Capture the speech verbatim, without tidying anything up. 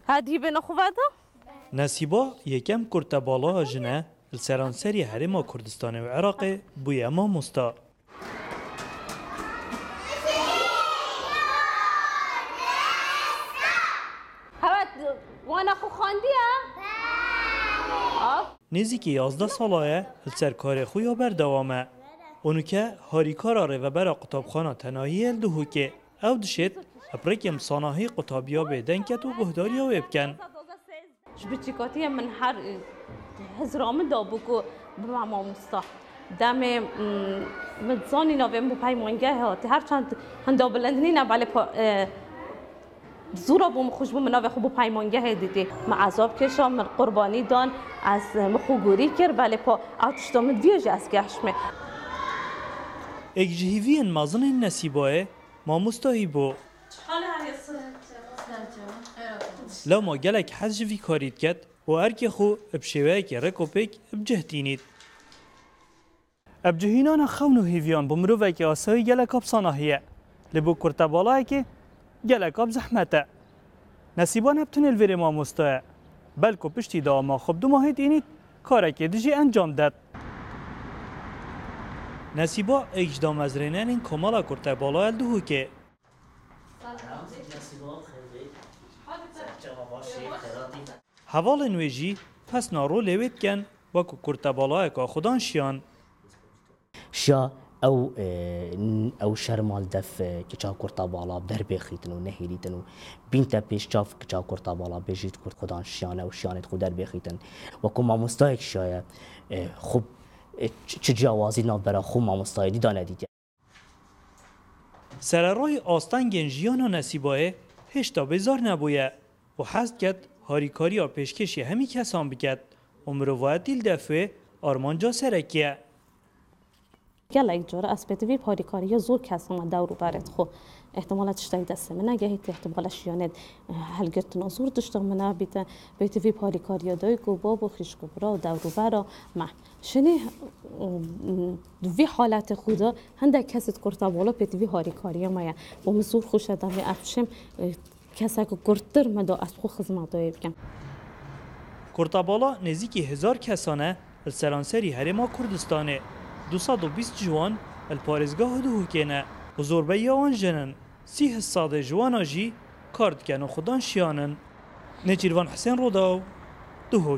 Hadi bêne xwe veda. Nesîba yekem kurtebala jin e li seranserî Herêma Kurdistanê û Iraqê bûye mamosta. Hewe wana xwe xandiye? Af. Nêzîkî yazdeh sala ye li ser karê xwe ya berdewam e. Û nûke harîkara rêvebera qutabxana tenahiyê li Duhokê. Ew dişêt, bi rêkê sanahî qutabiya bê deng ket û guhdariya wê bikin. Ji biçîkatiyê min her, e, hizra min dabû ku bime mamosta. Demê, mm, min zanî navê min bo peymangehê hatî. Her çend hinda bilind nîne, belê pa-, e, zûra bû min xwe ji bo min navê xwe bo peymangehê dîtî. Min ezab kêşa, min qurbanî dan, ez, e, min xwe gorî kir, belê pa ew tişta min divê jî ez gehişmê. Êk ji hîviyên mezinên Nesîbayê, Mamosta Hîbo. Lewma gelek hez ji vî karî diket û erkê xwe bi şêweyekê rêkopêk bi cih tînît. Bi cihînana xewn û hîviyan bo mirovekî asayî gelek apsana heye. Lê bo kurtebalayekê gelek ap zehmet e. Nesîba ne bi tenê li vêrê mamosta ye. Belku piştî dewama xwe bi du mahê tînît, karekê dijî encam det. Nesîba êk ji damezrênerên Komela Kurtebala li Duhokê. Hevalên wê jî pesna rolê wê dikin wekû kurtebalayeka xwedan şiyan. Şiya ew, e, n-, ew şermal def, e, kiça kurtebala derbêxîtin û nehêlîtin û bînte pêş çav kiça kurtebala bêjît kurt xwedan şiyane û şiyanêt xwe derbêxîtin. Wekû mamostayek şiyaye, e, xwe, e, çi, çi ciyawazî navbera xwe mamostayê dî dane dîtiye. Sereroyê astengên jiyana Nesîbayê hêşta bêzar nebûye û hez diket harîkariya pêşkêşî hemî kesan biket û mirovayetî li def wê armanca serekî ye. Gelek cara ez pêtivî harîkariya zor kesan me dewr û berê xwe. Îhtimala tiştek destê min negehît, îhtimala şiyanê, eh, hilgirtina zor tiştek min nebîte. Pêtivî harîkariya dayik û bab û xîşk û bira û dewr û bera me. Şinî, mm, di vî haletê xwe de hindek kesê di kurtebala pêtivî harîkariya me ye. Û min zor xweş e demê ev şêm, e, kesek kurttir me da ez xwe xizmeta wê bikim. Kurtebala nêzîkî hezar kesan e li seranserî Herêma Kurdistanê. Du sed û bîst ji wan li parêzgeha Duhokê ne û zorbeyiya wan jin in. Sî hizsadê ji wana jî kar dikin û xwedan şiyan in. Nêçîrvan Hisên Rodaw, Duhok.